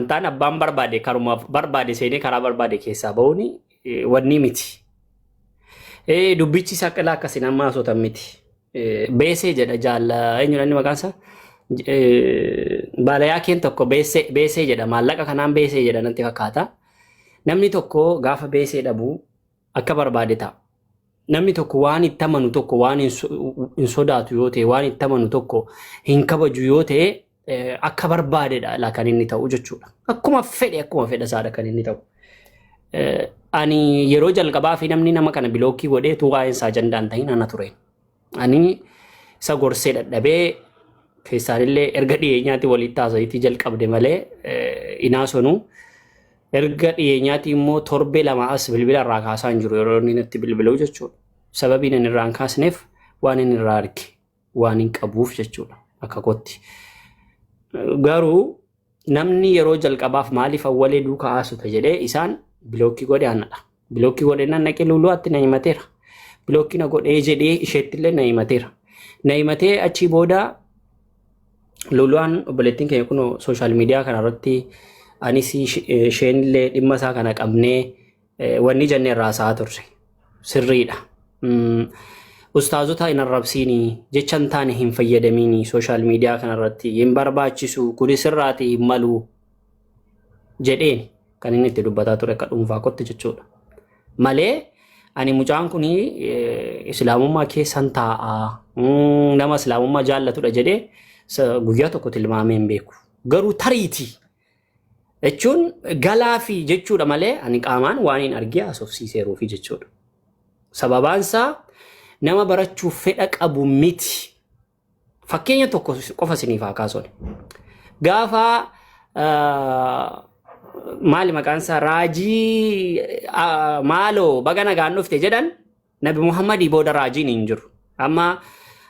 Amantaan abbaan barbaade karuma barbaade seenee karaa barbaade keessaa ba'uun wanni miti. Dubbichi saqilaa akkasiin amma haasotan miti. Beesee jedha jaalla eenyudha inni maqaan isaa? Baalayaa keen tokko beesee beesee jedha maallaqa kanaan beesee jedha natti fakkaata. Namni tokko gaafa beesee dhabu akka barbaade ta'a. Namni tokko waan itti amanu tokko waan hin sodaatu yoo ta'e waan itti amanu tokko hin kabaju yoo ta'e akka barbaadedha la kan inni ta'u jechuudha. Akkuma fedhe akkuma fedha isaadha kan inni ta'u. Ani yeroo jalqabaa fi namni nama kana bilookii godhee tu waa'een isaa ajandaan ta'in ana ture. Ani isa gorsee dadhabee keessaanillee erga dhiyeenyaatti walitti haasa'iitii jalqabde malee inaa sonuu erga dhiyeenyaatti immoo torbee 2 as bilbila irraa kaasaa hin jiru yeroo inni natti bilbilu jechuudha. Sababiin inni irraa hin kaasneef waan inni irraa arge waan hin qabuuf jechuudha akka kootti. Garuu namni yeroo jalqabaaf maaliif awwalee duukaa haasota jedhee isaan bilookii godhe anadha. Bilookii godhe nan dhaqee luuluwaatti na himateera. Bilookii na godhee jedhee isheettillee na himateera. Na himatee achii booda Luuluwaan obboleettiin keenya kun sooshaal miidiyaa kana irratti anis isheenillee dhimma isaa kana qabnee wanni jennee irraa haasa'aa turre. Sirriidha. Ustaazota hin arrabsiini jecha hin taane hin fayyadamiini sooshaal miidiyaa kana irratti hin barbaachisu kuni sirraati hin malu jedheen kan inni itti dubbataa ture akka dhuunfaa kootti jechuudha. Malee ani mucaan kun islaamummaa keessan taa'a nama islaamummaa jaallatudha jedhee guyyaa tokko tilmaamee hin beeku. Garuu tariitii jechuun galaa fi jechuudha malee ani qaamaan waan hin argee haasofsiiseeruufi jechuudha. Sababaan isaa nama barachuuf fedha qabu miti. Fakkeenya tokko qofa isiniif haa kaasuun. Gaafa maali maqaan isaa raajii maaloo baga nagaan dhufte jedhan Nabi Muhammadii booda raajiin hin jiru. Amma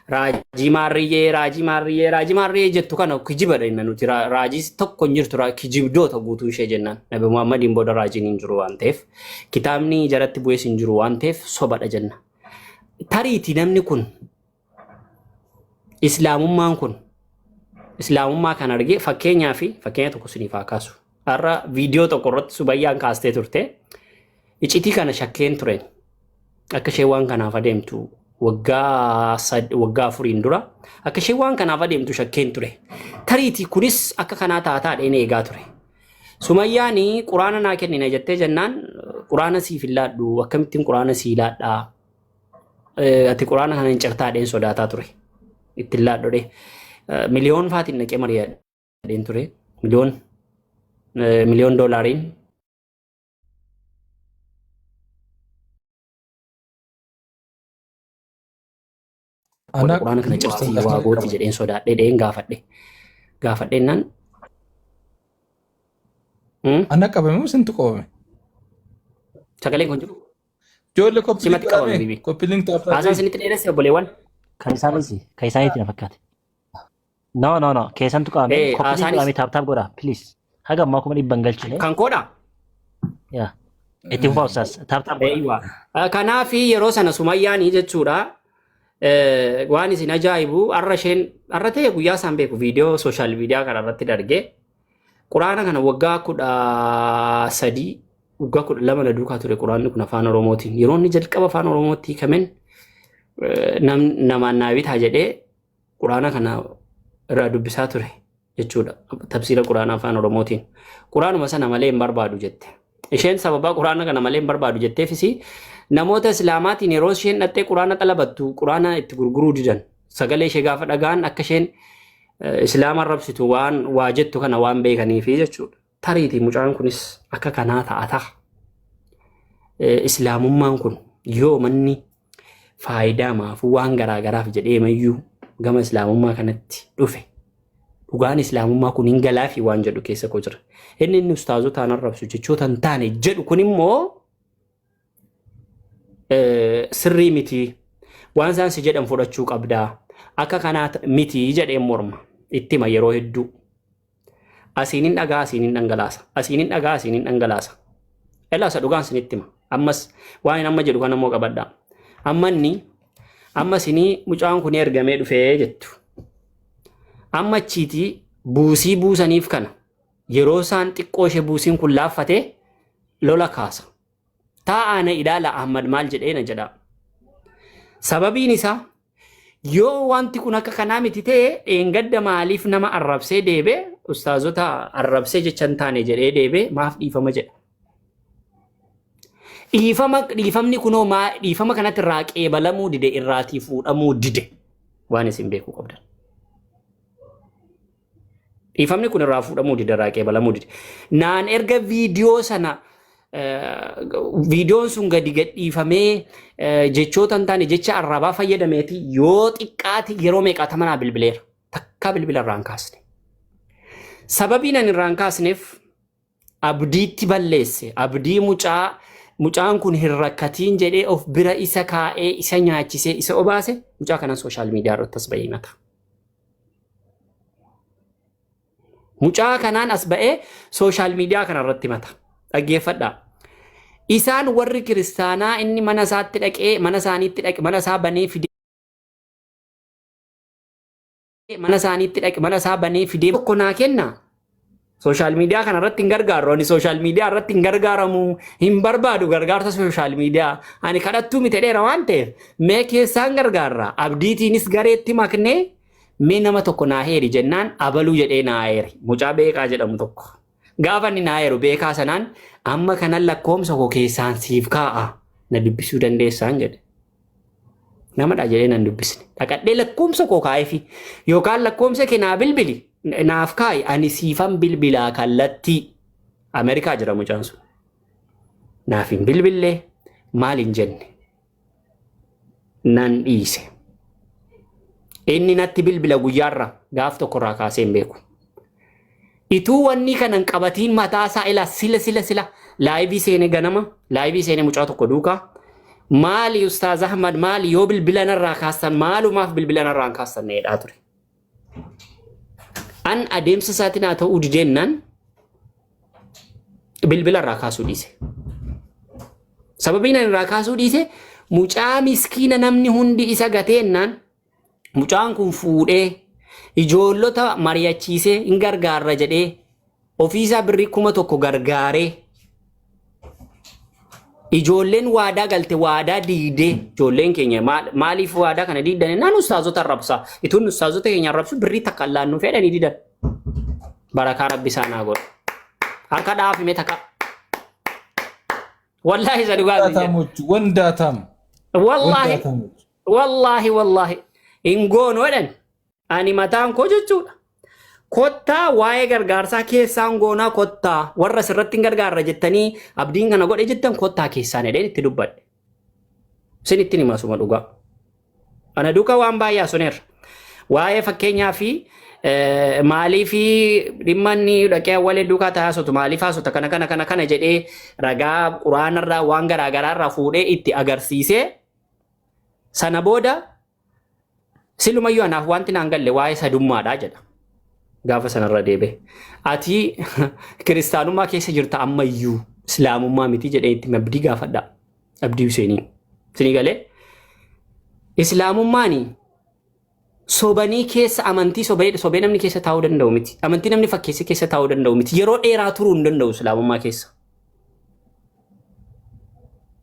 raajii maarriyyee raajii maarriyyee raajii maarriyyee jettu kana kijibadha inni nuti raajii tokko hin jirtu kijibdoota guutuu ishee jennaan. Nabi Muhammadiin booda raajiin hin jiru waan ta'eef kitaabni jaratti bu'es hin jiru waan ta'eef sobadha jenna. Tariitii namni kun Islaamummaan kun Islaamummaa kan argee fakkeenyaa fi fakkeenya tokko isiniif haa kaasu. Har'a viidiyoo tokko irratti Subayyaan kaastee turte. Icitii kana shakkeen ture. Akka isheen waan kanaaf adeemtu waggaa waggaa afuriin dura akka isheen waan kanaaf adeemtu shakkeen ture. Tariitii kunis akka kanaa taataa dheen eegaa ture. Sumayyaan quraana naa kennina jettee jennaan quraana siif hin laadhu akkamittiin quraana sii laadhaa Ati quraana kana hin cirtaa dheen sodaataa ture. Ittiin laadhodhe. Miliyoon faatiin dhaqee mari'adheen ture. Miliyoon miliyoon doolaariin Ana quraana kana cirtii waa gooti jedheen sodaadhee dheen gaafadhe. Gaafadheennaan Ana qabame moo isintu qabame? Sagaleen kun jiru. Ijoollee koppii Simatti qabame godhame. bibi. Koppii link taaf Haasaan taatee. isinitti dheeresse obboleewwan. Kan isaaniiti. Kan isaaniiti na fakkaate. No, no, no. Keessantu qabame. Eh, Koppii link haasaanis godhame taap taap godha. Please. Haga ammaa 100,000 galchine. kan koodha. Yaa. Itti fufaa ustaas. Taap taap godha. Eeywa. Kanaaf yeroo sana Sumayyaanii jechuudha. Waan isin ajaa'ibu har'a isheen har'a ta'e guyyaa isaan beeku viidiyoo sooshaal miidiyaa kana irratti dargee quraana kana waggaa 13 waggaa 12 na duukaa ture quraanni kun afaan Oromootiin. Yeroo inni jalqaba afaan Oromootti hiikamen namaan naa bitaa jedhee quraana kana irraa dubbisaa ture jechuudha. Tafsiira quraana afaan Oromootiin. Quraanuma sana malee hin barbaadu jette. Isheen sababaa quraana kana malee hin barbaadu jetteefis namoota Islaamaatiin yeroo isheen dhattee quraana xalabattu quraana itti gurguruu didan. Sagalee ishee gaafa dhaga'an akka isheen Islaama arrabsitu waan waa jettu kana waan beekaniifi jechuudha. Tariitii mucaan kunis akka kanaa ta'a ta'a. Islaamummaan kun yoo manni faayidaa maafuu waan garaa garaaf jedhee mayyuu gama islaamummaa kanatti dhufe. Dhugaan islaamummaa kun hin galaafi waan jedhu keessa koo jira. Inni inni ustaazotaan arrabsu jechoota hin taane jedhu kun immoo sirrii miti. Waan isaan si jedhan fudhachuu qabdaa. Akka kanaa miti jedheen morma. Itti hima yeroo hedduu. Asiin hin dhagaa asiin hin dhangalaasa. Asiin hin dhagaa asiin hin dhangalaasa. Elaa isa dhugaan isinitti hima. Ammas waan inni amma jedhu kana immoo qabadhaa. Amma inni amma isinii mucaan kun ergamee dhufee jettu. Amma achiitii buusii buusaniif kana. Yeroo isaan xiqqoo ishee buusiin kun laaffate lola kaasa. Taa'aa na ilaala Ahmad maal jedhee na jedha. Sababiin isaa yoo wanti kun akka kanaa miti ta'e dheengadda maaliif nama arrabsee deebe ustaazota arrabsee jecha hin taane jedhee deebe maaf dhiifama jedha. Dhiifama dhiifamni kunoo maa dhiifama kanatti irraa qeebalamuu dide irraatii fuudhamuu dide waan isin beekuu qabdan. Dhiifamni kun irraa fuudhamuu dide irraa qeebalamuu dide. Naan erga viidiyoo sana viidiyoon sun gadi gadhiifamee jechoota hin taane jecha arrabaa fayyadameeti yoo xiqqaate yeroo meeqaatama naa bilbileera. Takkaa bilbila irraa hin kaasne. Sababiin ani irraa hin kaasneef abdiitti balleesse. Abdii mucaa mucaan kun hin rakkatiin jedhee of bira isa kaa'ee isa nyaachisee isa obaase mucaa kanan social media irratti as ba'ee himata. Mucaa kanaan as ba'ee social media kana irratti himata. Dhaggeeffadhaa. Isaan warri kiristaanaa inni mana isaatti dhaqee mana isaaniitti dhaqe mana isaa banee fidee mana isaaniitti dhaqe mana isaa banee fidee tokko naa kenna. Social media kana irratti hin gargaaru. Ani social media irratti hin gargaaramu. Hin barbaadu gargaarsa social media. Ani kadhattuu miti dheera waan ta'eef mee keessaan gargaarra. Abdiitiinis gareetti maknee mee nama tokko naa heeri jennaan abaluu jedhee naa heeri. Mucaa beekaa jedhamu tokko. Gaafa inni naa heeru beekaa sanaan amma kanan lakkoomsa koo keessaan siif kaa'a na dubbisuu dandeessaan jedhe. Namadha jedhee nan dubbisne. Dhaqadhee lakkoomsa koo kaa'eefi yookaan lakkoomsa kee naa bilbili naaf kaa'i ani siifan bilbilaa kallattii. Ameerikaa jira mucaan sun. Naaf hin bilbillee maal hin jenne. Nan dhiise. Inni natti bilbila guyyaarra gaaf tokkorraa kaasee hin beeku. Ituu wanni kana hin qabatiin mataa isaa ilaa sila sila sila live seene ganama live seene mucaa tokko duukaa maali Ustaaz Ahmad maali yoo bilbila narraa kaastan maalumaaf bilbila narraa hin kaastan na jedhaa ture. An adeemsa isaatiin haa ta'uu dideennaan bilbila irraa kaasuu dhiise. Sababiin ani irraa kaasuu dhiise mucaa miskiina namni hundi isa gateennaan Mucaan kun fuudhee ijoollota mari'achiisee hin gargaarra jedhee ofiisaa birrii 1000 gargaaree ijoolleen waadaa galte waadaa diigdee ijoolleen keenya maaliif waadaa kana diigdan jennaan ustaazota arrabsaa ituun ustaazota keenya arrabsu birrii takka allaannu fedhanii didan barakaa rabbi isaan haa godhu harka dhaafime takka wallaahi isa dhugaa sin jedha. Wandaatamooch wandaatam Wallaahi wandaatamooch. Wallaahi wallaahi hin goonu jedhan ani mataan koo jechuudha. Kottaa waa'ee gargaarsaa keessaan goonaa kottaa warra sirratti hin gargaarra jettanii abdiin kana godhe jettan kottaa keessaan jedheen itti dubbadhe. Isin ittiin hima suma dhugaa. Ana duukaa waan baay'ee haasofneerra. Waa'ee fakkeenyaa fi maalii fi dhimma inni dhaqee awwalee duukaa taa'ee haasoftu maaliif haasofta kana kana kana kana jedhee ragaa quraanarraa waan garaa garaarraa fuudhee itti agarsiisee Sana booda silumayyuu anaaf wanti naan galle waa'ee sadummaadha jedha. Gaafa sanarra deebi'e. Ati kiristaanummaa keessa jirta ammayyuu islaamummaa miti jedhee itti abdii gaafadha. Abdii Huseenii. Isinii galee? Islaamummaan sobanii keessa amantii sobee sobee namni keessa taa'uu danda'u miti. Amantii namni fakkeessee keessa taa'uu danda'u miti. Yeroo dheeraa turuu hin danda'u islaamummaa keessa.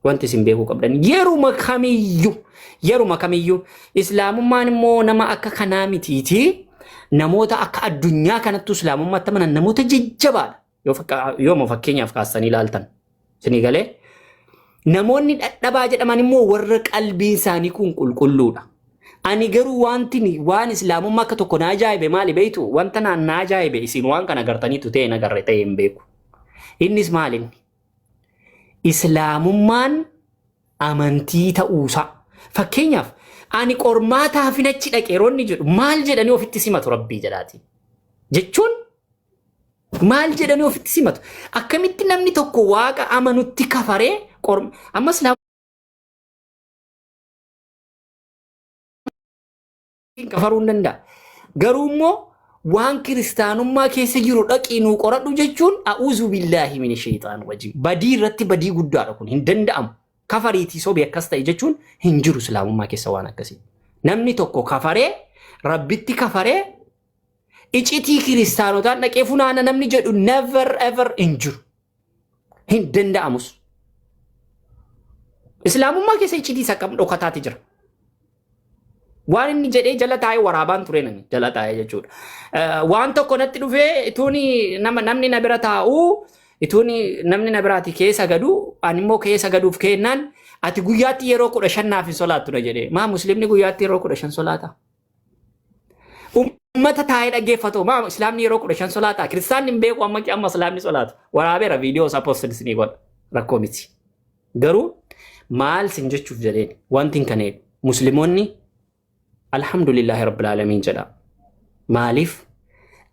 Wanti isin beekuu qabdan yeruma kamiyyuu yeruma kamiyyuu islaamummaan immoo nama akka kanaa mitiiti namoota akka addunyaa kanattuu islaamummaatti amanan namoota jajjabaadha. Yoo yooma fakkeenyaaf kaastanii ilaaltan isinii galee namoonni dhadhabaa jedhaman immoo warra qalbiin isaanii kun qulqulluudha. Ani garuu wanti waan islaamummaa akka tokko na ajaa'ibe maali beektu wanta naan na ajaa'ibe isin waan kana agartaniitu ta'e na agarre ta'e hin beeku. Innis maal inni? Islaamummaan amantii ta'uusaa. Fakkeenyaaf ani qormaataafin achi dhaqe yeroo inni jedhu maal jedhanii ofitti simatu rabbii jedhaatiin. Jechuun maal jedhanii ofitti simatu? Akkamitti namni tokko waaqa amanutti kafaree qorm amma islaamummaan kafaruu hin danda'a. Garuu immoo waan kiristaanummaa keessa jiru dhaqii nuu qoradhu jechuun a'uuzu billaahi mina sheexaan rajiim. Badii irratti badii guddaadha kun hin danda'amu. Kafariitii sobi akkas ta'e jechuun hin jiru islaamummaa keessa waan akkasii. Namni tokko kafaree rabbitti kafaree Icitii kiristaanotaan dhaqee funaana namni jedhu never ever hin jiru. Hin danda'amus. Islaamummaa keessa icitii isa akkam dhokataati jira. Waan inni jedhee jala taa'ee waraabaan ture nani jala taa'ee jechuudha. Waan tokko natti dhufee ituuni nama namni na bira taa'u, ituuni namni na biraati keessa gadu, ani immoo keessa gaduuf kennaan, "Ati guyyaatti yeroo 15 naaf hin solaattu," na jedhee. Maa musliimni guyyaatti yeroo 15 solaata? Uummata taa'ee dhaggeeffatu, maa islaamni yeroo 15 solaata? Kiristaanni hin beeku, amma amma islaamni solaatu. Waraabeera, viidiyoo isaa post isinii godha. Rakkoo miti. Garuu maal sin jechuuf jedheen, wanti hin kana musliimoonni alhamdulillahi rabbil aalamiin jedha. Maaliif?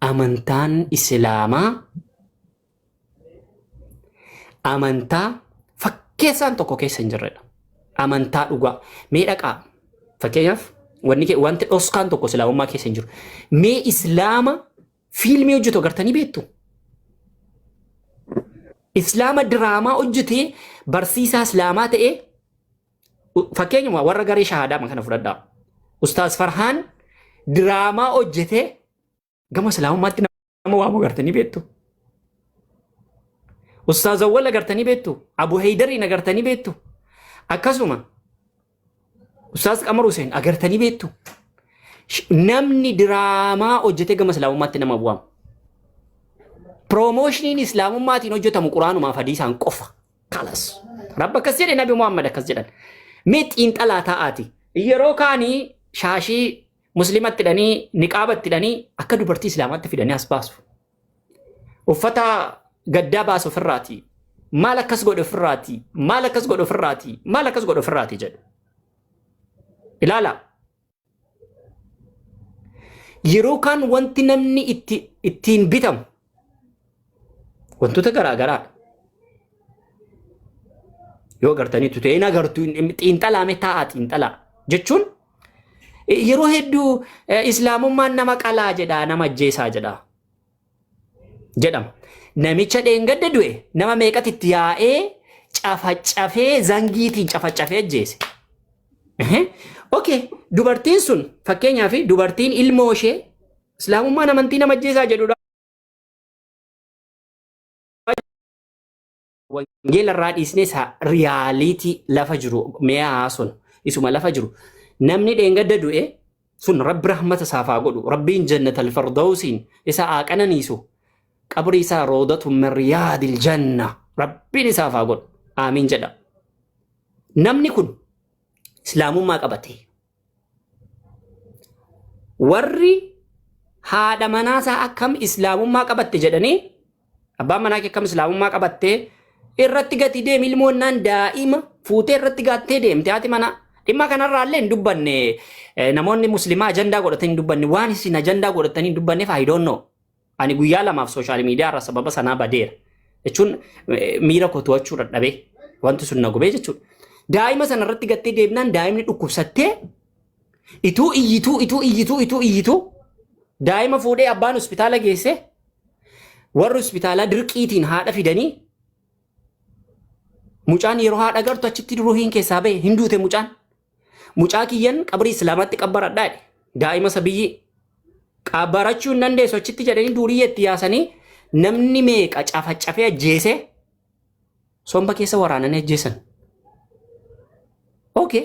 Amantaan islaamaa amantaa fakkeessaan tokko keessa hin jirredha. Amantaa dhugaa. Mee dhaqaa, fakkeenyaaf wanni wanti dhoskaan tokko islaamummaa keessa hin jiru. Mee islaama fiilmii hojjetu agartanii beektu? Islaama diraamaa hojjetee barsiisaa islaamaa ta'ee, fakkeenyuma warra garee shahaadaa kana fudhadhaa. Ustaaz Farhaan diraamaa hojjetee gama islaamummaatti nama waamu agartanii beektu? Ustaaz Awwal agartanii beektu? Abu Heydariin agartanii beektu? Akkasuma Ustaaz Qamar Hussein agartanii beektu? Namni diraamaa hojjetee gama islaamummaatti nama waamu. Promotioniin islaamummaatiin hojjetamu quraanumaaf hadiisaan qofa. Kalas. Rabba akkas jedhe, Nabi Muhammad akkas jedhan. Mee xiinxalaa taa'aati. Yeroo kaanii shaashii muslimatti hidhanii, niqaabatti hidhanii, akka dubartii islaamaatti fidanii as baasu. Uffata gaddaa baasu ofirraati. Maal akkas godhe ofirraati? Maal akkas godhe ofirraati? Maal akkas godhe ofirraati jedhu. Ilaala. Yeroo kaan wanti namni ittiin bitamu wantoota garaa garaadha. Yoo agartaniitu ta'e hin agartu, xiinxalaame taa'aa, xiinxalaa jechuun yeroo hedduu islaamummaan nama qalaa jedha, nama ajjeesaa jedha jedhama. Namicha dheengadda du'e nama meeqatti itti yaa'ee cafacafee, zangiitiin cafacafee ajjeese. Okay, dubartiin sun, fakkeenyaaf dubartiin ilmoo ishee islaamummaan amantii nama ajjeesaa jedhudha. Wangeela irraa dhiisnee isa reality lafa jiru mi'aa sun, isuma lafa jiru, namni dheengadda du'e sun Rabbi rahmata isaaf haa godhu, Rabbiin jannatal firdawsiin isa haa qananiisu, qabrii isaa roodatu min riyaadil janna Rabbiin isaaf haa godhu, aamiin jedha. Namni kun islaamummaa qabate, warri haadha manaasaa akkam islaamummaa qabatte jedhanii, abbaan manaa kee akkam islaamummaa qabattee irratti gati deemi, ilmoonnaan daa'ima fuutee irratti gattee deemte haati manaa. Dhimma kanarraa illee hin dubbanne, namoonni muslimaa ajandaa godhatanii hin dubbanne. Waan isin ajandaa godhatanii hin dubbanneef, I don't know. Ani guyyaa 2f social media irraa sababa sanaa badeera. Jechuun miira koo to'achuu dadhabee wanti sun na gubee jechuudha. Daa'ima sana irratti gattee deemnaan daa'imni dhukkubsattee ituu iyyituu, ituu iyyituu, ituu iyyituu, daa'ima fuudhee abbaan hospitaala geesse. Warri hospitaalaa dirqiitiin haadha fidanii, mucaan yeroo haadha gartu achitti ruuhiin keessaa bahe, hin duute mucaan. "Mucaa kiyyan qabrii islaamaatti qabbaradhaa," jedhe. Daa'ima isa biyyi qabbarachuu hin dandeessu achitti jedhanii duuriyyeetti yaasanii, namni meeqa cafacafee ajjeese, somba keessa waraananii ajjeesan. Okay.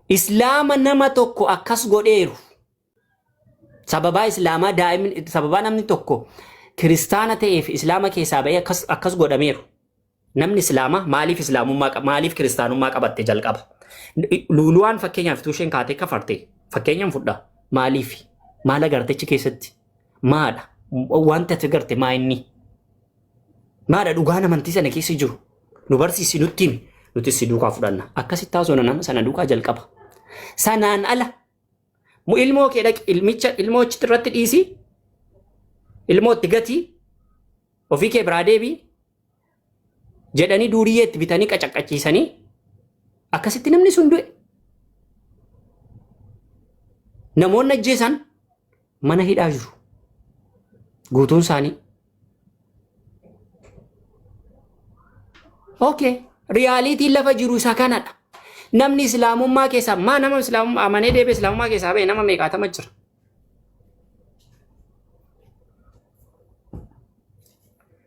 Islaama nama tokko akkas godheeru. Sababaa islaamaa daa'imni, sababaa namni tokko kiristaana ta'eef islaama keessaa bahee akkas akkas godhameeru. Namni islaamaa maaliif islaamummaa maaliif kiristaanummaa qabatte jalqaba? Luuluwaan fakkeenyaaf utuu isheen kaatee kafarte fakkeenyaan fudha. Maaliif? Maal agartechi keessatti? Maadha? Wanti ati agarte maa inni? Maadha dhugaan amantii sana keessa jiru? Nu barsiisi, nutti himi. Nuti si duukaa fudhanna. Akkasitti haasofna nama sana duukaa jalqaba. Sanaan ala mu ilmoo kee dhaqi, ilmicha ilmoo achitti irratti dhiisi, ilmoo itti gatii, ofii kee biraa deebii jedhanii duuriyyee itti bitanii qacaqqachiisanii akkasitti namni sun du'e. Namoonni ajjeesan mana hidhaa jiru. Guutuun isaanii. Okay. Realityn lafa jiru isa kanadha. Namni islaamummaa keessaa maa nama islaamummaa amanee deebi'ee islaamummaa keessaa ba'e nama meeqaatama jira.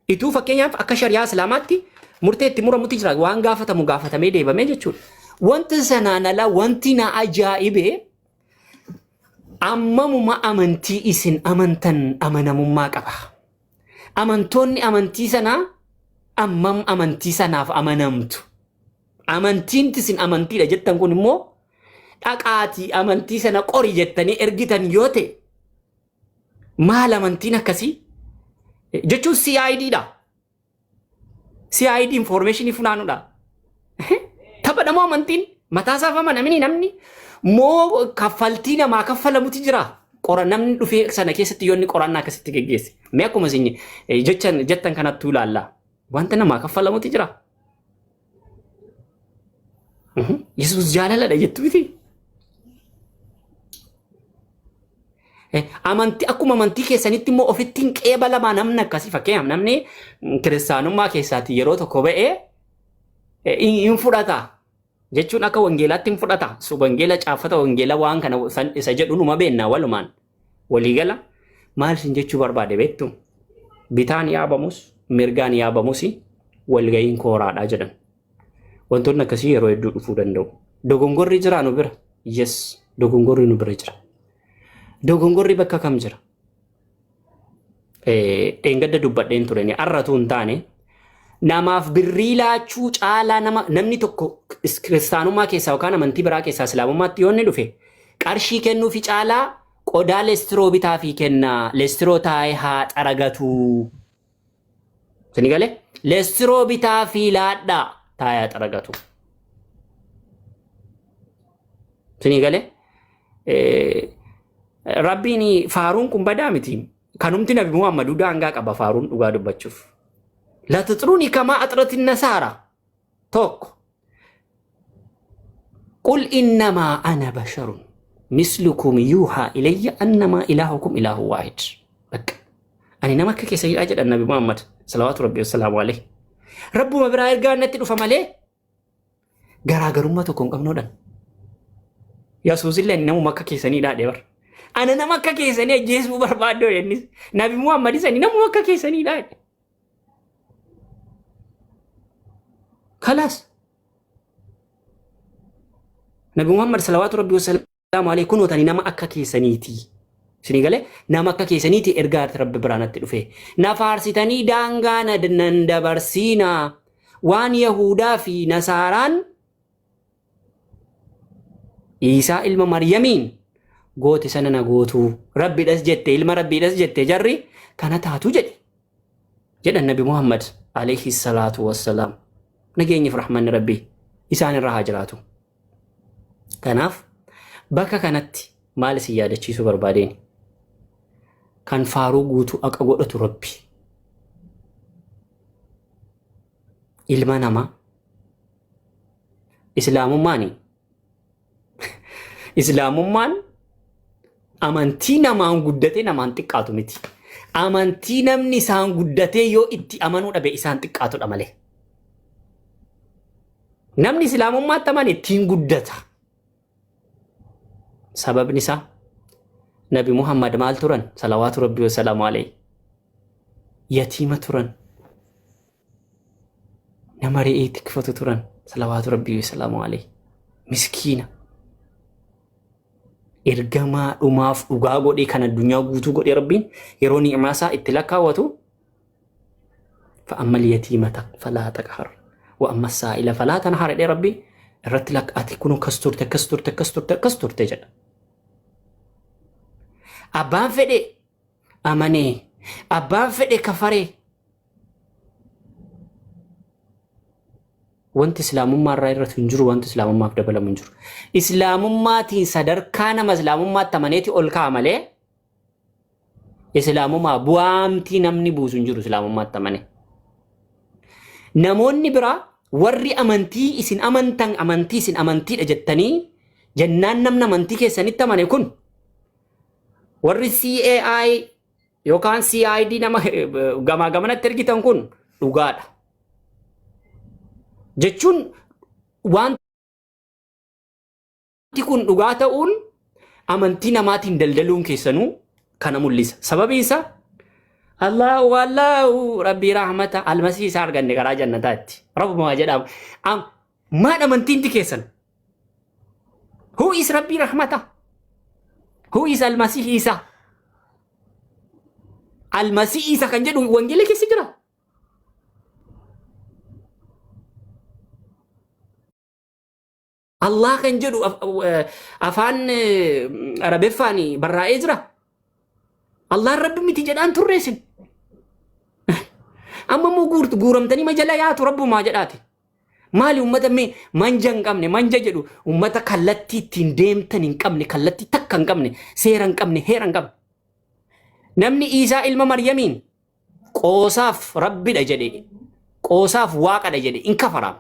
Ituu fakkeenyaaf akka shari'aa Islaamaatti murtee itti muramutu jira waan gaafatamu gaafatamee deebamee jechuudha. Wanta sanaan alaa wanti na ajaa'ibe ammamuma amantii isin amantan amanamummaa qaba. Amantoonni amantii sanaa ammam amantii sanaaf amanamtu. Amantiin isin amantiidha jettan kun immoo dhaqaatii amantii sana qori jettanii ergitan yoo ta'e maal amantiin akkasii? Jechuun CID dha. CID information funaanudha. Taphadha moo amantiin? Mataa isaaf amanamini namni moo kaffaltii namaa kaffalamuti jira? Qora namni dhufee sana keessatti yoo inni qorannaa akkasitti geggeesse. Mee akkuma isin jechan jettan kanattuu ilaalla. Wanta namaa kaffalamuti jira. Yesuus jaalaladha jettu miti. Amantii akkuma amantii keessanitti immoo ofitti hin qeebalamaa namni akkasii fakkeenyaaf namni kiristaanummaa keessaati yeroo tokko ba'ee hin fudhata jechuun akka wangeelaatti hin fudhata. Wangeela caaffata wangeela waan kana isa jedhu numa beennaa walumaan waliigala maal isin jechuu barbaade beektu bitaan yaabamus mirgaan yaabamus walga'iin kooraadha jedhan. Wantoonni akkasii yeroo hedduu dhufuu danda'u. Dogongorri jiraa nu bira? Yes, dogongorri nu bira jira. Dogongorri bakka kam jira? Dheengadda dubbadheen ture ni arratu hin taane namaaf birrii laachuu caalaa nama namni tokko kiristaanummaa keessaa yookaan amantii biraa keessaa islaamummaatti yoo inni dhufe qarshii kennuufi caalaa qodaa leestiroo bitaafii kennaa leestiroo taa'ee haa xaragatu. Isin galee leestiroo bitaafii laadhaa taa'ee haa xaragatu. Isin galee Rabbiin faaruun kun badaa miti. Kanumti Nabi Muhammaduu daangaa qaba faaruun dhugaa dubbachuuf. Latuxruuni kamaa axratin nasaara. Tokko. Qul innamaa ana basharun mislukum yuuhaa ilayya annamaa ilaahukum ilaahu waahid. Bakka. Ani nama akka keessanidha jedhan Nabi Muhammad salawaatu rabbi wassalaamu alayhi. Rabbuma biraa ergaan natti dhufa malee garaagarummaa tokko hin qabnuudhaan. Yesuus illee namuma akka keessanii dhaadhe bar. Ana nama akka keessanii ajjeesuu barbaadde innis. Nabi Muhammadis ani namuma akka keessanii dhaadhe. Kalaas. Nabi Muhammad salawaatu rabbi wassalaamu Salaamu alayhi kunoo tani nama akka keessaniiti. Isinii galee nama akka keessaniiti ergaa rabbi biraa natti dhufe. Na faarsitanii daangaa na nan dabarsiinaa. Waan Yahudaa fi Nasaaraan Iisaa ilma Maryamiin goote sana na gootuu. Rabbidhas jette ilma rabbiidhas jette jarri kana taatu jedhe. Jedhan Nabi Muhammad alayhi salaatu wassalaam. Nageenyi fi rahmanni rabbii isaan irra haa jiraatu. Kanaaf bakka kanatti maal isin yaadachiisuu barbaadeen? Kan faaruu guutuu aqa godhatu Rabbi. Ilma namaa Islaamummaani Islaamummaan amantii namaan guddatee namaan xiqqaatu miti. Amantii namni isaan guddatee yoo itti amanuu dhabe isaan xiqqaatudha malee. Namni islaamummaatti amane ittiin guddata. Sababni isaa Nabi Muhammad maal turan? Salawaatu Rabbi wasalaamu alayhi. Yatiima turan. Nama re'ee tikfatu turan. Salawaatu Rabbi wasalaamu alayhi. Miskiina. Ergamaa dhumaaf dhugaa godhee kan addunyaa guutuu godhee Rabbiin yeroo ni'imaa isaa itti lakkaawwatu فأما اليتيمة فلا تقهر وأما السائل فلا تنهر jedhee Rabbi irratti lakka ati kun akkas turte akkas turte akkas turte akkas turte jedha. Abbaan fedhe amanee abbaan fedhe kafaree wanti islaamummaa irraa irratti hin jiru wanti islaamummaaf dabalamu hin jiru. Islaamummaatiin sadarkaa nama islaamummaatti amaneeti ol ka'a malee Islaamumaa bu'aamtii namni buusu hin jiru islaamummaatti amane. Namoonni biraa warri amantii isin amantan amantii isin amantiidha jettanii jennaan namni amantii keessanitti amane kun warri CAI yookaan CID nama gamaa gamanatti ergitan kun dhugaadha. Jechuun waan Wanti kun dhugaa ta'uun amantii namaatiin daldaluun keessanuu kana mul'isa. Sababiin isaa Allahu Allahu Rabbii rahmata almasii isaa arganne karaa jannataatti. Rabbumaa jedhama. Maal amantiinti keessan? Who is Rabbii rahmata? Who is almasii isaa? Almasii isa kan jedhu wangeela keessa jira. Allah kan jedhu afaan Arabeeffaan barraa'ee jira. Allahan Rabbi miti jedhaan turre isin. Amma immoo guurtu guuramtanii ma jala yaatu Rabbumaa jedhaati. Maali uummata mee manja hin qabne manja jedhu uummata kallattii ittiin deemtan hin qabne kallattii takka hin qabne seera hin qabne heera hin qabne. Namni Iisaa ilma Maryamiin qoosaaf Rabbidha jedhe qoosaaf waaqadha jedhe hin kafaraam.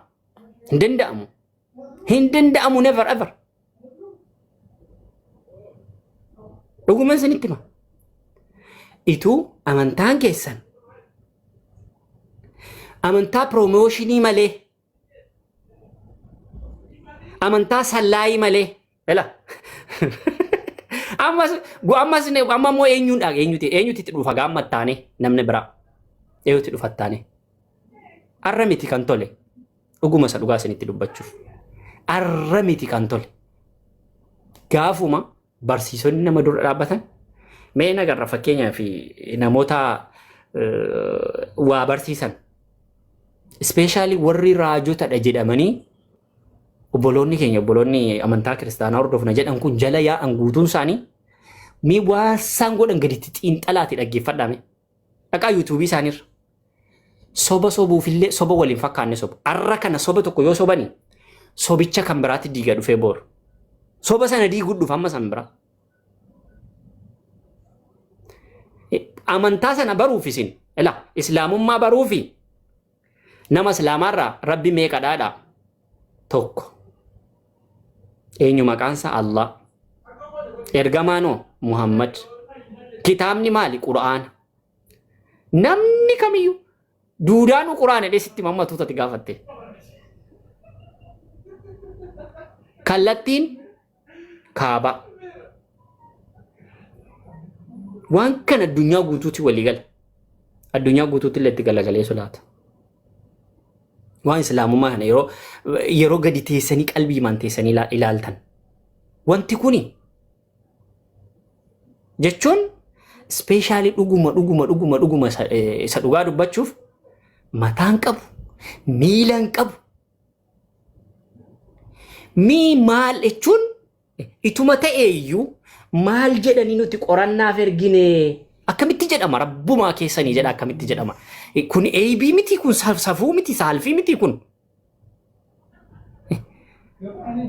Hin danda'amu. Hin danda'amu never ever. Dhuguman isinitti hima. Ituu amantaan keessan amantaa piroomooshinii malee amantaa sallaayii malee ela ammas ammas amma immoo eenyuun dha eenyuti eenyuti itti dhufa gaamma taane namni biraa eenyuti dhufa taane arra miti kan tole Dhuguma isa dhugaa isinitti dubbachuuf. Arra miti kan tole. Gaafuma barsiisonni nama dura dhaabbatan mee nagarra fakkeenyaaf namoota waa barsiisan. Ispeeshaalii warri raajotadha jedhamanii obboloonni keenya obboloonni amantaa kiristaanaa hordofna jedhan kun jala yaa'an guutuun isaanii mee waan isaan godhan gaditti xiinxalaati dhaggeeffadhaa mee. Dhaqaa yuutuubii isaaniirra. Soba sobuufillee soba waliin fakkaanne sobu. Arra kana soba tokko yoo sobani sobicha kan biraatti diiga dhufee booru. Soba sana diiguu dhufa amma san biraa. Amantaa sana baruuf isin ila islaamummaa baruufi nama islaamaarraa rabbi meeqa dhaadha tokko. Eenyu maqaansa Allah. Ergamaanoo Muhammad. Kitaabni maali? Qura'aana. Namni kamiyyuu duudaanuu quraana jedhee sitti mammatu tati gaafatte. Kallattiin kaabaa. Waan kana addunyaa guutuutti walii gala. Addunyaa guutuutti illee itti galagalee solaata. Waan islaamummaa kana yeroo yeroo gadi teessanii qalbii himaan teessanii ilaaltan. Wanti kuni Jechuun ispeeshaalii dhuguma dhuguma dhuguma dhuguma isa isa dhugaa dubbachuuf mataan qabu miila hin qabu. Mii maal jechuun ituma ta'e iyyuu maal jedhanii nuti qorannaaf ergine akkamitti jedhama rabbumaa keessanii jedha akkamitti jedhama. Kun eebii miti kun safuu miti saalfii miti kun.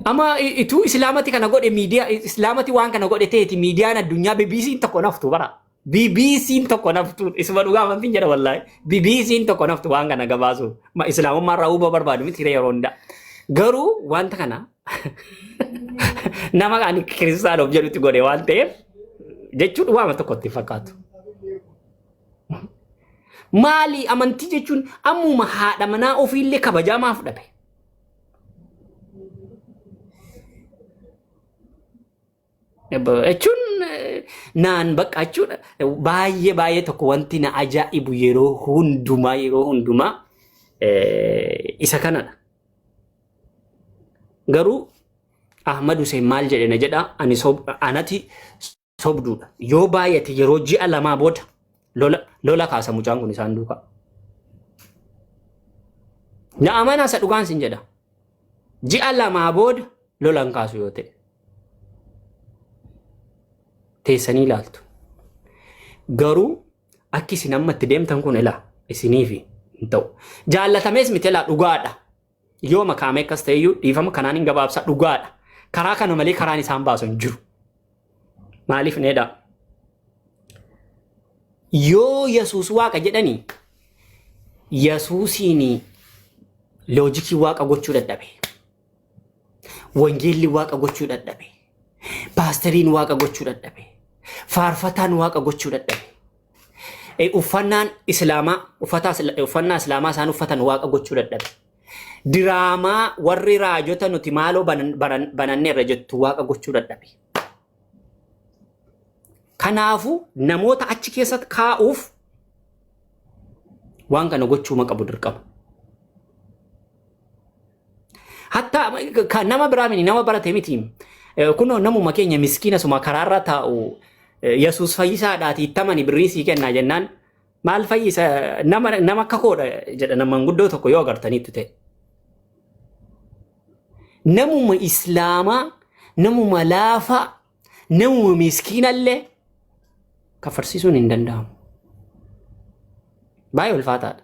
Amma ituu islaamati kana godhe miidiyaa islaamati waan kana godhe ta'eeti miidiyaan addunyaa BBC'n tokko naftu bara. BBC'n tokko naftu isuma dhugaa amantiin jedha wallaahi. BBC'n tokko naftu waan kana gabaasu. Ma islaamummaa irraa huba barbaadu miti yeroo hundaa. Garuu wanta kana nama ani kiristaana of jedhutti godhe waan ta'eef jechuun waama tokkotti hin fakkaatu. Maali amantii jechuun ammuma haadha manaa ofiillee kabajaa maaf dhabe? Jechuun naan bakka jechuudha. Baay'ee baay'ee tokko wanti na ajaa'ibu yeroo hundumaa yeroo hundumaa isa kanadha. Garuu Ahmad Hussein maal jedhe na jedha ani anati sobduudha. Yoo baay'ate yeroo ji'a lamaa booda lola lola kaasa mucaan kun isaan duukaa. Na amanaa isa dhugaan sin jedha. Ji'a lamaa booda lola hin kaasu yoo ta'e. Teessanii ilaaltu. Garuu akki isin amma itti deemtan kun ilaa isiniifi hin ta'u. Jaallatamees miti ilaa dhugaadha. Yoo makaamee akkas ta'e iyyuu dhiifama kanaan hin gabaabsa dhugaadha. Karaa kana malee karaan isaan baasu hin jiru. Maaliif needha? Yoo Yesuus waaqa jedhanii Yesuusiin loojikii waaqa gochuu dadhabe. Wangeelli waaqa gochuu dadhabe. Paasteriin waaqa gochuu dadhabe. Faarfataan waaqa gochuu dadhabe. Uffannaan Islaamaa uffata uffannaa Islaamaa isaan uffatan waaqa gochuu dadhabe. Diraamaa warri raajota nuti maaloo bananneerra jettu waaqa gochuu dadhabe. Kanaafuu namoota achi keessatti kaa'uuf Waan kana gochuuma qabu dirqama. Hatta kan nama biraa miti, nama barate miti. Kunoo namuma keenya miskiina suma karaarra taa'u, Yesuus fayyisaadhaati, itti amani, birrii sii kennaa jennaan, maal fayyisa, nama akka koodha jedha nama guddoo tokko yoo agartaniittu ta'e. Namuma islaamaa, namuma laafaa, namuma miskiinallee kafarsiisuun hin danda'amu. Baay'ee ulfaataadha.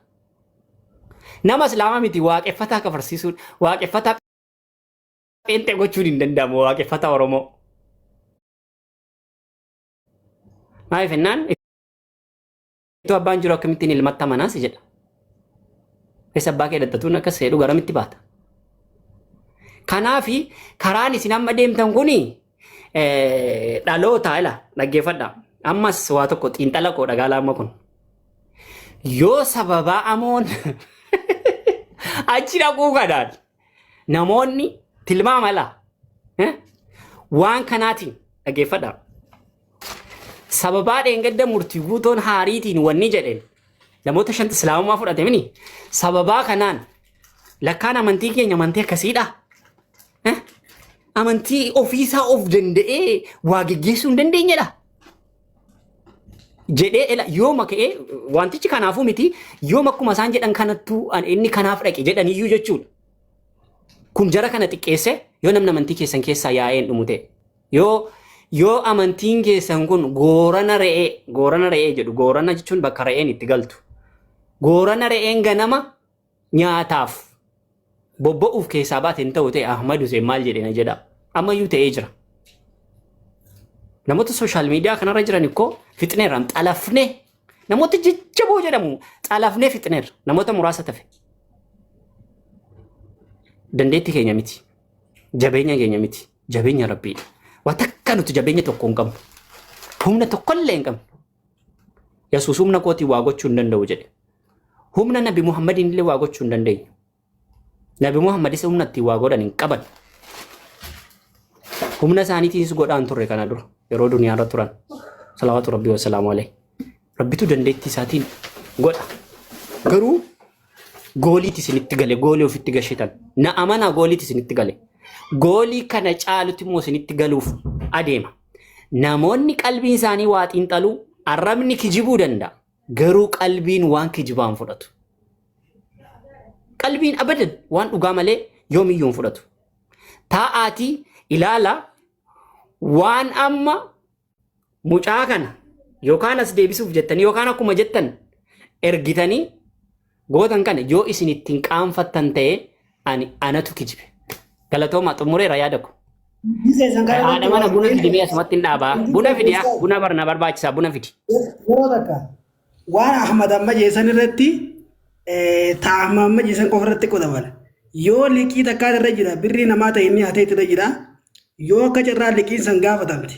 Nama islaamaa miti, waaqeffataa kafarsiisuun, waaqeffataa pheenxee gochuun hin danda'amu, waaqeffataa Oromoo. Maaliif jennaan, ittoo abbaan jiru akkamittiin ilmatti amanaas jedha. Keessa abbaa kee dhattatuun akkas seedhu garamitti baata? Kanaafi karaan isin amma deemtan kuni dhaloota ila dhaggeeffadha. Ammas waa tokko xiinxala koo dhagaa laama kun. Yoo sababaa amoon achi dhaquu kanaan namoonni tilmaama laa waan kanaatiin dhaggeeffadha. Sababaa dheengadda murtii guutoon haariitiin wanni jedheen namoota shanti islaamummaa fudhate mini, sababaa kanaan lakkaan amantii keenya amantii akkasiidha. Amantii ofiisaa of danda'ee waa geggeessuu hin dandeenyedha. Jedhee ela yooma ka'ee wantichi kanaafuu miti, yooma akkuma isaan jedhan kanattuu inni kanaaf dhaqe jedhaniyyuu jechuudha. Kun jara kana xiqqeesse. Yoo namni amantii keessan keessaa yaa'ee hin dhumu ta'e, yoo amantiin keessan kun goorana re'ee, goorana re'ee jedhu, goorana jechuun bakka re'een itti galtu, goorana re'een ganama nyaataaf bobba'uuf keessaa baate hin ta'u ta'e, Ahmad Hussein maal jedhe na jedha. Ammayyuu ta'ee jira. Namoota social media kanarra jiran ikkoo fixneerra, xalafnee, namoota jajjaboo jedhamu xalafnee fixneerra, namoota muraasa tafe. Dandeettii keenya miti. Jabeenya keenya miti. Jabeenya Rabbiidha. Waa takka nuti jabeenya tokko hin qabnu. Humna tokkollee hin qabnu. Yesuus humna kootiin waa gochuu hin danda'u jedhe. Humna Nabi Muhammadiin illee waa gochuu hin dandeenyu. Nabi Muhammadis humna ittiin waa godhan hin qaban. Humna isaaniitiinis godhaan turre kana dura yeroo duniyaarra turan. Salawaatu Rabbii wassalaamu alayhi. Rabbitu dandeettii isaatiin godha. Garuu gooliiti isinitti gale, goolii ofitti gashitan. Na amanaa, gooliiti isinitti gale. Goolii kana caalutti immoo isinitti galuuf adeema. Namoonni qalbiin isaanii waa xiinxaluu, arrabni kijibuu danda'a. Garuu qalbiin waan kijibaan fudhatu. Qalbiin abadan waan dhugaa malee yoomiyyuu hin fudhatu. Taa'aatii ilaala, waan amma mucaa kana yookaan as deebisuuf jettanii yookaan akkuma jettan ergitanii gootan kana yoo isin ittiin qaanfattan ta'e, ani anatu kijibe. Galatoomaa, xumureera yaada ko. Haadha mana, buna fidi, mee asumatti hin dhaabaa. Buna fidi haa, buna barna barbaachisaa, buna fidi. Yeroo takka waan Ahmad amma jeessan irratti, ta Ahmad amma jeessan qofa irratti qodabala. Yoo liqii takkaan irra jira, birrii namaa ta'e inni hatee irra jira. Yoo akka carraa liqiin san gaafatamte,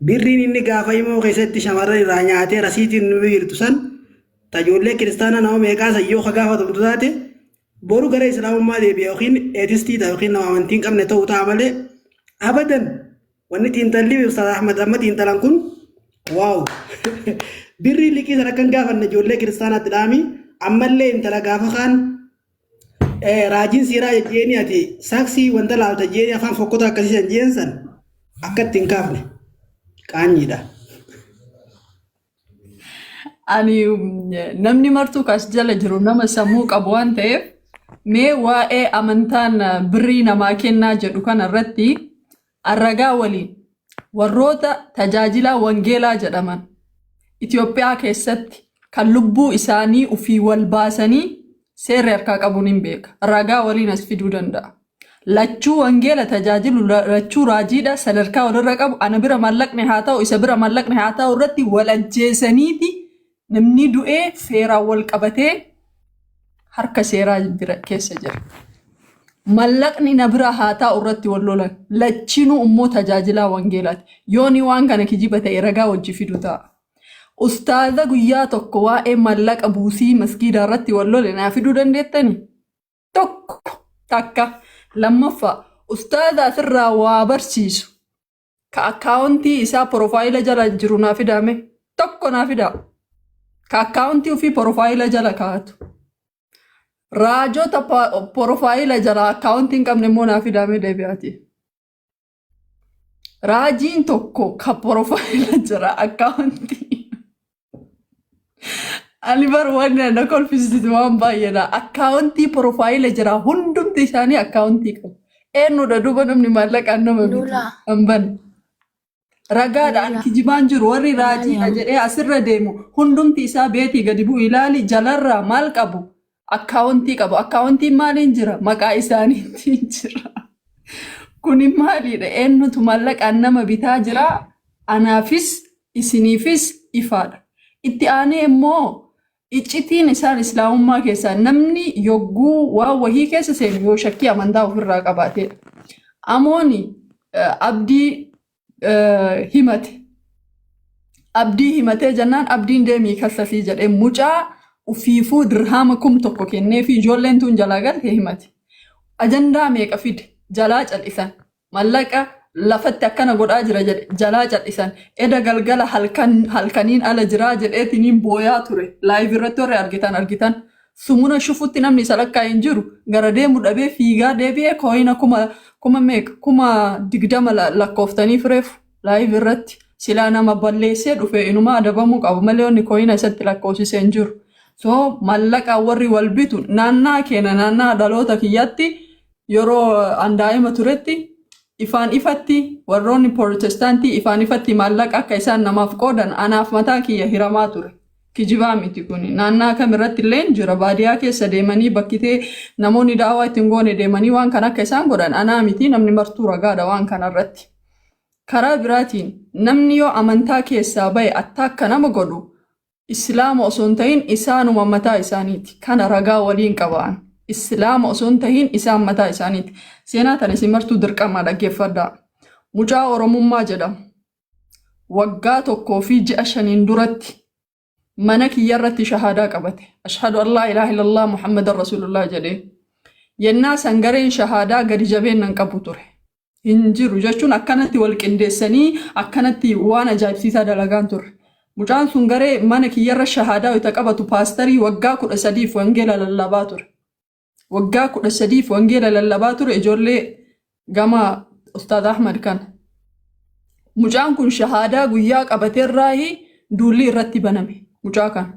birriin inni gaafa himoo keessatti shamarran irraa nyaatee rasiitiin nu jirtu san, tajoollee kiristaanaa nama meeqaa san yoo ka gaafatamtu taate, boru gara islaamummaa deebi'a yookiin atheist ta'a yookiin nama amantii hin qabne ta'uu ta'a malee, abadan wanni xiinxalli Ustaaz Ahmad amma xiinxalan kun wow. Birrii liqii sana akka hin gaafanne ijoollee kiristaanaatti dhaami. Ammallee intala gaafa kaan raajiin siiraa jeeni, ati saaksii wanta laalta jeeni, afaan fokkota akkasii san jeen san akka itti hin kaafne qaanyiidha. Ani namni martuu kas jala jiru nama sammuu qabu waan ta'eef, mee waa'ee amantaan birrii namaa kennaa jedhu kana irratti arragaa waliin warroota tajaajilaa wangeelaa jedhaman Itoophiyaa keessatti kan lubbuu isaanii ofii wal baasanii seerri harkaa qabuun hin beeka. Ragaa waliin as fiduu danda'a. Lachuu wangeela tajaajilu, lachuu raajiidha, sadarkaa walirra qabu. Ana bira mallaqni haa ta'u, isa bira mallaqni haa ta'u irratti wal ajjeesaniiti namni du'ee seeraan wal qabatee harka seeraa bira keessa jira. Mallaqni na bira haa ta'u irratti wal lolan. Lachinuu immoo tajaajilaa wangeelaati. Yooni waan kana kijiba ta'e ragaa wajji fiduu ta'a. Ustaaza guyyaa tokko waa'ee mallaqa buusii masgiidaa irratti wal lole naa fiduu dandeettanii? Tokko takka. Lammaffaa, ustaaza asirraa waa barsiisu ka akkaawuntii isaa profile jala jiru naa fidaame, tokko naa fidaa. Ka akkaawuntii ofii porofaayila jala kaa'atu. Raajota porofaayila jala akkaawuntii hin qabne immoo naa fidaamee deebi'aati. Raajiin tokko ka porofaayila jira akkaawuntii. Ani bar wanni na kolfisiisu waan baay'eedha. Akkaawuntii porofaayila jira, hundumti isaanii akkaawuntii qabu. Eenyudha duuba namni maallaqaan nama bitu? Lula. Hin banne. Ragaadhaan Lula. kijibaan jiru warri raajiidha Maaliyaam. jedhee asirra deemu hundumti isaa beetii gadi bu'u ilaali, jalarraa maal qabu? Akkaawuntii qabu. Akkaawuntiin maaliin jira? Maqaa isaaniitiin jira. Kuni maalidha? Eenyutu maallaqaan nama bitaa jira? Anaafis isiniifis ifaadha. Itti aanee immoo iccitiin isaan islaamummaa keessaa, namni yogguu waan wahii keessa seenu yoo shakkii amantaa ofirraa qabaatedha. Amooni Abdii himate. Abdii himatee jennaan, Abdiin deemii kassasii jedhee mucaa ufiifuu dirhaama 1000 kennee fi ijoolleen tun jalaa galte himate. Ajandaa meeqa fide, jalaa cal'isan. Mallaqa lafatti akkana godhaa jira jedhe, jalaa cal'isan. Eda galgala halkan halkaniin ala jiraa jedheetiniin booyaa ture. Live irratti warri argitan argitan. Sumuna shufutti namni isa lakkaa'e hin jiru. Gara deemu dhabee fiigaa deebi'ee kooyina kuma meeqa, 20,000 lakkooftanii fireefu live irratti. Silaa nama balleessee dhufe inuma adabamuu qabu malee wanni kooyina isatti lakkoofsisee hin jiru. So mallaqaan warri wal bitu naannaa keenya, naannaa dhaloota kiyyaatti, yeroo an daa'ima turetti, ifaan ifatti warroonni Pirootestaantii ifaan ifatti maallaqa akka isaan namaaf qoodan anaaf mataa kiyya hiramaa ture. Kijibaa miti kuni. Naannaa kamirratti illee jira. Baadiyyaa keessa deemanii, bakkitee namoonni daawaa ittiin goone deemanii waan kana akka isaan godhan anaa miti namni martuu ragaadha waan kanarratti. Karaa biraatiin namni yoo amantaa keessaa bahe attaakka nama godhu Islaama osoo hin ta'in isaanuma mataa isaaniiti. Kana ragaa waliin qabaan. Islaama osoo hin ta'in isaan mataa isaaniiti. Seenaa tana isin martuu dirqamaa dhaggeeffadhaa. Mucaa Oromummaa jedhamu. Waggaa 1 fi ji'a 5n duratti mana kiyyarratti shahaadaa qabate. "Ashhadu an laa ilaaha illallah Muhammadan Rasulullah" jedhee. Yennaa san gareen shahaadaa gadi jabeennan qabu ture. Hin jiru jechuun akkanatti wal qindeessanii akkanatti waan ajaa'ibsiisaa dalagaan turre. Mucaan sun garee mana kiyyarra shahaadaa wayita qabatu paastarii waggaa 13f wangeela lallabaa ture. Waggaa 13f wangeela lallabaa ture, ijoollee gama Ustaad Ahmad kana. Mucaan kun shahaadaa guyyaa qabateerraayi duulli irratti baname mucaa kana.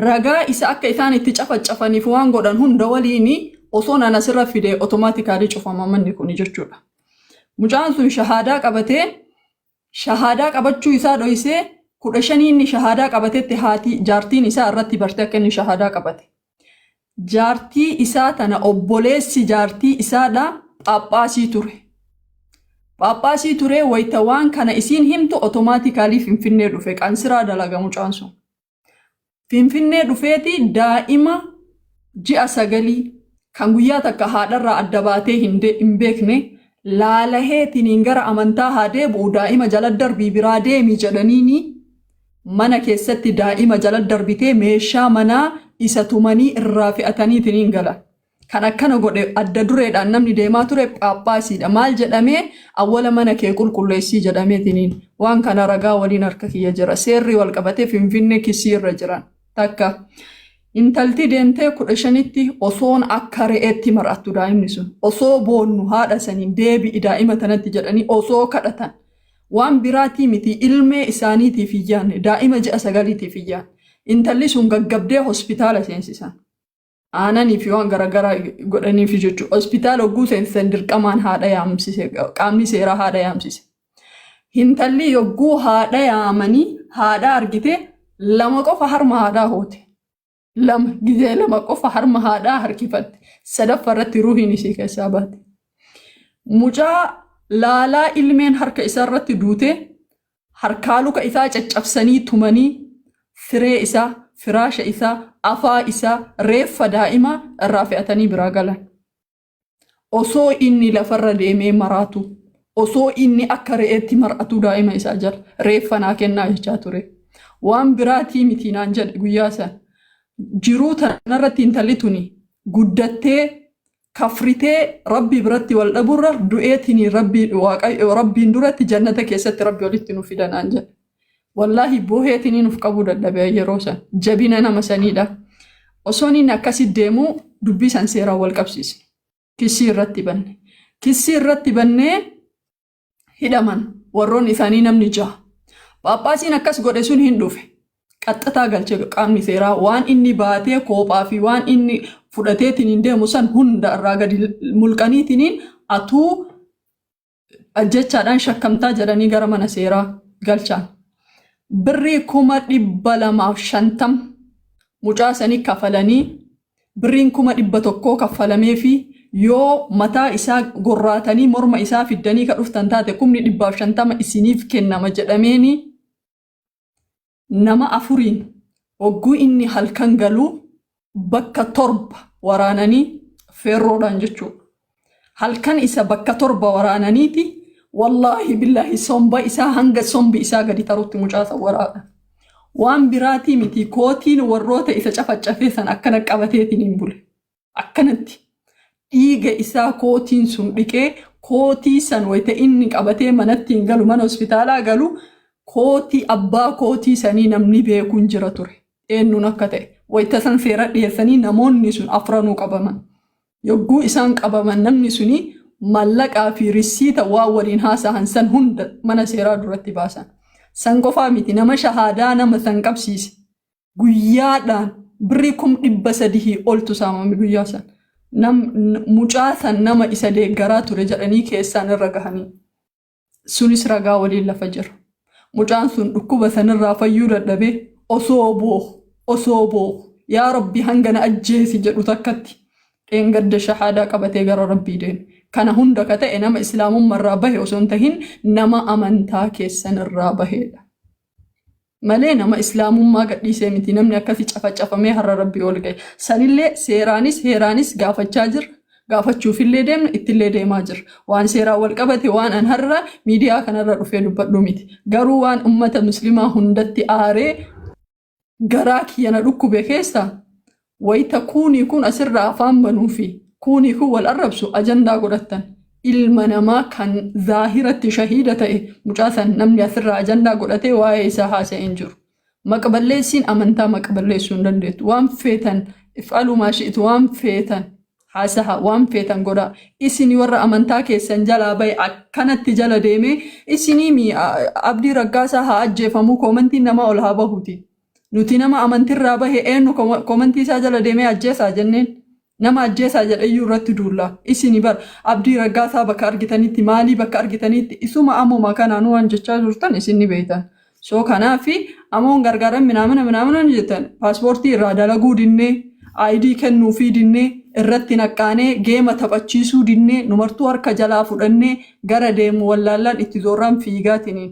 Ragaa isa akka isaan itti cafacafaniif waan godhan hunda waliini osoo nan asirra fide automatically cufama manni kun jechuudha. Mucaan sun shahaadaa qabatee, shahaadaa qabachuu isaa dhoysee, 15 inni shahaadaa qabatetti haati jaartiin isaa irratti barte akka inni shahaadaa qabate. Jaartii isaa tana obboleessi jaartii isaadha phaaphaasii ture. Phaaphaasii ture. Wayita waan kana isiin himtu automatically Finfinnee dhufe, qansiraa dalaga mucaan sun. Finfinnee dhufeeti daa'ima ji'a 9 kan guyyaa takka haadharraa adda baatee hin beekne laalaheetiniin gara amantaa haa deebi'u, daa'ima jala darbii biraa deemi jedhaniini mana keessatti daa'ima jala darbitee meeshaa manaa isa tumanii irraa fe'ataniitiniin galan. Kan akkana godhe adda dureedhaan namni deemaa ture phaaphaasiidha. Maal jedhamee? Awwala mana kee qulqulleessii jedhameetiniin. Waan kana ragaa waliin harka kiyya jira. Seerri wal qabatee Finfinnee kisii irra jiran. Takka. Intalti deemtee 15tti osoon akka re'eetti mar'attu daa'imni sun. Osoo boonnu haadha saniin deebi'i daa'ima tanatti jedhanii osoo kadhatan. Waan biraatii miti, ilmee isaaniitiif hin yaanne, daa'ima ji'a 9tiif hin yaanne. Intalli sun gaggabdee hospitaala seensisan. Aananii fi waan garaagaraa godhaniif jechuudha. Hospitaala hogguu seensisan dirqamaan haadha yaamsise, qaamni seeraa haadha yaamsise. Intalli yogguu haadha yaamanii haadha argite lama qofa harma haadhaa hoote. Lama gizee lama qofa harma haadhaa harkifatte. Sadaffaa irratti ruuhiin isii keessaa baate. Mucaa laalaa ilmeen harka isaa irratti duute, harkaa luka isaa caccabsanii tumanii siree isaa, firaasha isaa, afaa isaa, reeffa daa'imaa irraa fe'atanii biraa galan. Osoo inni lafarra deemee maraatu, osoo inni akka re'eetti mar'atu daa'ima isaa jala reeffa naa kennaa jechaa ture. Waan biraatii miti naan jedhe guyyaa san. Jiruu tanarratti intalli tuni guddattee kafritee Rabbi biratti wal dhaburra du'eetiin Rabbi Waaqayyo Rabbiin duratti jannata keessatti Rabbi walitti nu fida naan jedhe. Wallaahi booheetiniin uf qabuu dadhabe yeroo san. Jabina nama saniidha. Osoon inni akkasi deemuu dubbii san seeraan wal qabsiisne. Kissii irratti banne. Kissii irratti bannee hidhaman warroonni isaanii namni jaha. Phaaphaasiin akkas godhe sun hin dhufe. Qaxxataa galche qaamni seeraa waan inni baatee koophaa fi waan inni fudhateetiin hin deemu san hunda irraa gadi mulqaniitiniin atuu ajjechaadhaan shakkamtaa jedhanii gara mana seeraa galchaan. Birrii 250,000 mucaa sanii kafalanii birriin 100,000 kaffalameefi yoo mataa isaa gorraatanii morma isaa fiddanii ka dhuftan taate 150,000 isiniif kennama jedhameeni nama afuriin hogguu inni halkan galuu bakka torba waraananii feerroodhaan jechuudha. Halkan isa bakka torba waraananiiti wallaahi billaahi somba isaa hanga sombi isaa gadi tarutti mucaa san waraana. Waan biraatii miti kootiin warroota isa cafaccafee san akkana qabateetiin hin bule. Akkanatti dhiiga isaa kootiin sun dhiqee kootii san wayita inni qabatee manatti hin galu mana hospitaalaa galu kootii abbaa kootii sanii namni beekuun jira ture. Eenyuun akka ta'e wayita san seera dhiyeessanii namoonni sun afranuu qabaman. Yogguu isaan qabaman namni suni mallaqaa fi rissiita waan waliin haasa'an san hunda mana seeraa duratti baasan. San qofaa miti nama shahaadaa nama san qabsiise. Guyyaadhaan birrii 300,000 oltu saamame guyyaa san. Mucaa san nama isa deeggaraa ture jedhanii keessaan irra gahanii. Sunis ragaa waliin lafa jira. Mucaan sun dhukkuba sanirraa fayyuu dadhabee osoo boohu osoo boohu yaa Rabbi hanga na ajjeesi jedhu takkatti dheengadda shahaadaa qabatee gara Rabbii deeme. Kana hunda ka ta'e nama islaamummarraa bahe osoo hin tahin nama amantaa keessanirraa baheedha. Malee nama islaamummaa gadhiisee miti namni akkasi cafacafamee har'a Rabbii ol gahe. Sanillee seeraanis heeraanis gaafachaa jirra. Gaafachuufillee deemna ittillee deemaa jirra. Waan seeraan wal qabate waan an har'a miidiyaa kanarra dhufee dubbadhu miti. Garuu waan ummata muslimaa hundatti aaree garaa kiyya na dhukkube keessa wayita kuunii kun asirraa afaan banuu fi kuunii kun wal arrabsu ajandaa godhattan. Ilma namaa kan zaahiratti shahiida ta'e mucaa san namni asirraa ajandaa godhatee waa'ee isaa haasa'ee hin jiru. Maqballeessiin amantaa maqballeessuu hin dandeettu. Waan feetan if'aluu maa shi'tu waan feetan haasaha waan feetan godhaa. Isin warra amantaa keessan jalaa bahe akkanatti jala deemee isinii mi Abdii Raggaasaa haa ajjeefamuu koomantiin namaa ol haa bahuti. Nuti nama amantirraa bahe eenyu koomantii isaa jala deemee ajjeesaa jenneen. Nama ajjeesaa jedheyyuu irratti duulla. Isini bar Abdii Raggaasaa bakka argitanitti maalii bakka argitanitti isuma ammuma kanaan waan jechaa jirtan isin ni beektan. So kanaafi amoon gargaaran minaamina minaamina ni jettan paaspoortii irraa dalaguu dinnee ID kennuufii dinnee irratti naqqaanee geema taphachiisuu dinnee numartuu harka jalaa fudhannee gara deemu wallaallaan itti zoorraan fiigaatiniin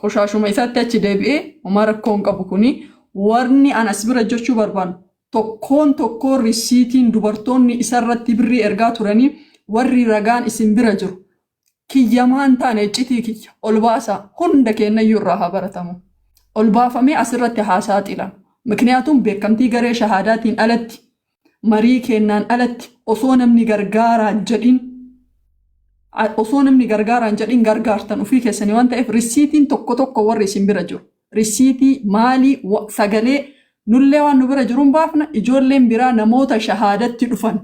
qoshaashuma isaatti achi deebi'ee homaa rakkoo hin qabu kuni warni an as bira jechuu barbaannu tokkoon tokkoon risiitiin dubartoonni isarratti birrii ergaa turanii warri ragaan isin bira jiru kiyyamaa hin taane iccitii kiyya ol baasaa hunda keenyayyuu irraa haa baratamu. Ol baafamee asirratti haa saaxilamu. Mikniyaatuun beekamtii garee shahaadaatiin alatti marii kennaan alatti osoo namni gargaaraan jedhin osoo namni gargaaraan jedhin gargaartan ofii keessanii waan ta'eef risiitiin tokko tokko warri isin bira jiru. Risiitii maalii sagalee nullee waan nu bira jiruun baafna ijoolleen biraa namoota shahaadatti dhufan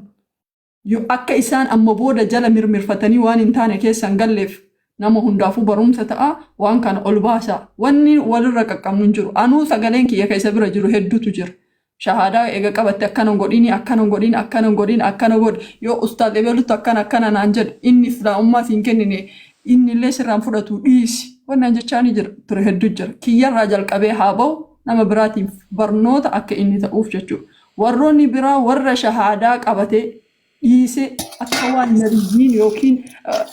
akka isaan amma booda jala mirmirfatanii waan hin taane keessa hin galleef nama hundaafuu barumsa ta'a waan kana ol baasaa. Wanni walirra qaqqabnu hin jiru. Anuu sagaleen kiyya keessa bira jiru hedduutu jira. Shahaadaa eega qabatte akkana hin godhini akkana hin godhini akkana hin godhini akkana godhi yoo ustaaz ebelutti akkana akkana naan jedhe inni islaamummaa siin kennine inni illee sirraan fudhatu dhiisi. Wannan jechaa ni jira ture hedduu jira. Kiyyarraa jalqabee haa ba'u nama biraatiif barnoota akka inni ta'uuf jechuudha. Warroonni biraa warra shahaadaa qabatee dhiisee akka waan nabiyyiin yookiin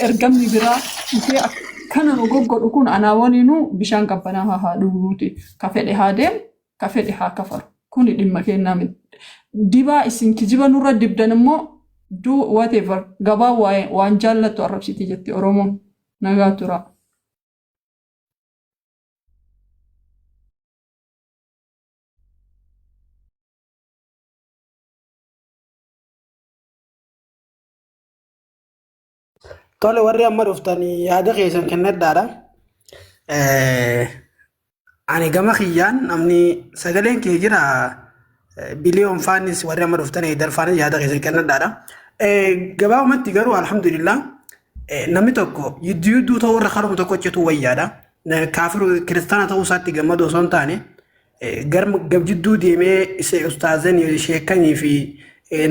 ergamni biraa dhufee akkana nu goggodhu kun anaa waliinuu bishaan qabbanaa haa haa dhugnuuti. Ka fedhe haa deemu, ka fedhe haa kafaru. Kuni dhimma kennaa miti. Dibaa isin kijiba nurra dibdan immoo do whatever gabaa waa'ee waan jaallattu arrabsiti jetti Oromoon. Nagaa turaa. Tole warri amma dhuftanii yaada keessan kennadhaadha. Ani gama kiyyaan namni sagaleen kee jira biliyoon faanis warri amma dhuftan darfaanis yaada keessan kennadhaadha. Gabaabumatti garuu alhamdulillah namni tokko jidduu jidduu ta'uu irra karuma tokko hojjetu wayyaadha. Kaafiru kiristaana ta'uu isaatti gammadu osoo hin taane garma jidduu deemee ustaazanii sheekanii fi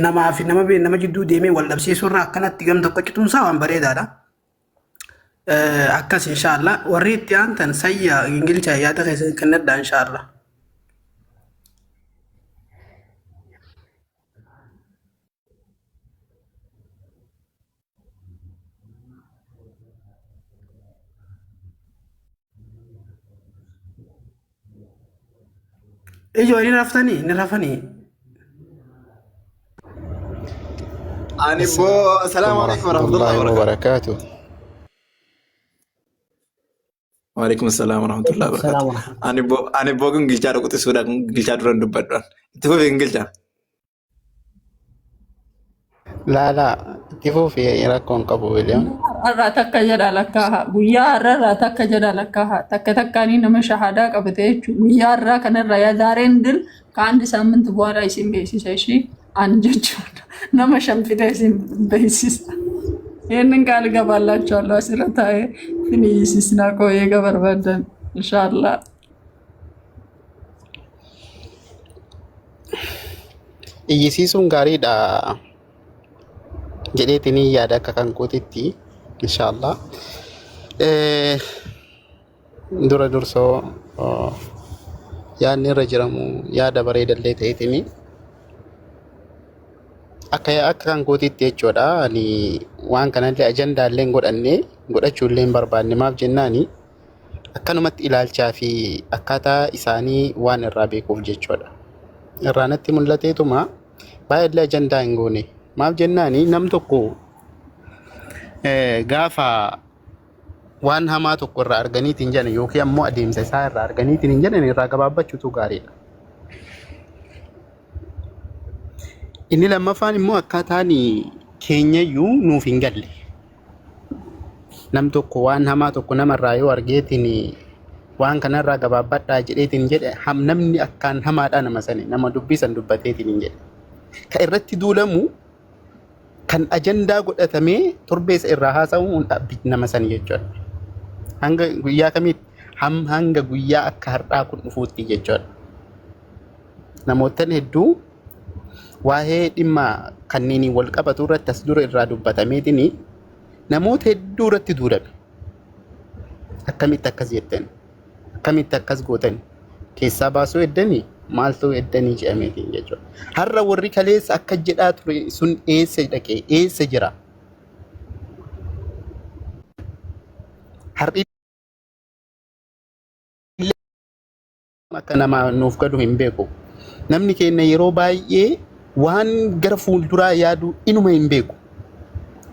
namaa fi nama jidduu deemee wal dhabsiisuu irra akkanatti gam tokko hojjetuun isaa waan bareedaadha. Akkas inshaallah warri itti aantan sayya gingilcha yaada keessan kennadhaa inshaallah. Ijoo ni raftanii ni rafanii. Ani boo assalaamu alaikum warahmatullahi warahmatullahi wabarakatuh. wabarakatuh. Waalaikum assalam warahmatullahi wabarakatuh. Salaam warahmatullahi. Ani boo gingilchaa dhuquxisuudha gingilchaa duran dubbadhu. Itti fufi gingilchaa. Laa laa itti fufi rakkoon qabu William. Har'aa takka jedha lakkaaha. Guyyaa har'arraa takka jedha lakkaaha. Takka takkaanii nama shahaadaa qabate jechuudha. Guyyaa har'aa kanarra yaa ዛሬን ድል ከአንድ ሳምንት በኋላ isin beeksisa ishii an jechuudha. Nama shan fide isin beeksisa. ይህንን ቃል እገባላችኋለሁ። Asirra taa'ee finiyyiisisnaa koo eega barbaadan inshaallah. Iyyisiisuun gaariidha jedheetinii yaada akka kan kootitti inshaallah. Dura dursoo yaadni irra jiramu yaada bareedallee ta'eetini akka kan kootitti jechuudha. Ani waan kanallee ajandaallee hin godhanne godhachuullee hin barbaanne maaf jennaani akkanumatti ilaalchaa fi akkaataa isaanii waan irraa beekuuf jechuudha. Irraa natti mul'ateetuma baay'eellee ajandaa hin goone. Maaf jennaani nam tokko gaafa waan hamaa tokko irraa arganiitiin jedhan yookiin ammoo adeemsa isaa irraa arganiitiin hin jedhan irraa gabaabbachuutu gaariidha. Inni lammaffaan immoo akkaataan keenyayyuu nuuf hin galle. Nam tokko waan hamaa tokko namarraa yoo argeetiin waan kanarraa gabaabbadhaa jedheetiin jedhe namni akkaan hamaadhaa nama sani nama dubbisan dubbateetiin hin jedhe. Ka irratti duulamu kan ajandaa godhatamee torbeessa irraa haasa'u nama sani jechuudha. Hanga guyyaa kamitti hanga guyyaa akka har'aa kun dhufuutti jechuudha. Namootni hedduu waa'ee dhimma kanneen wal qabatu irratti as dura irraa dubbatameetiin namoota hedduu irratti duulame. Akkamitti akkas jettan? Akkamitti akkas gootan? Keessaa baasuu eddanii maaltu eddanii jedhameetiin jechuudha. Har'a warri kaleessa akka jedhaa ture sun eessa dhaqee eessa jira? Har'i akka nama nuuf gadu hin beeku. Namni keenya yeroo baay'ee waan gara fuulduraa yaadu inuma hin beeku.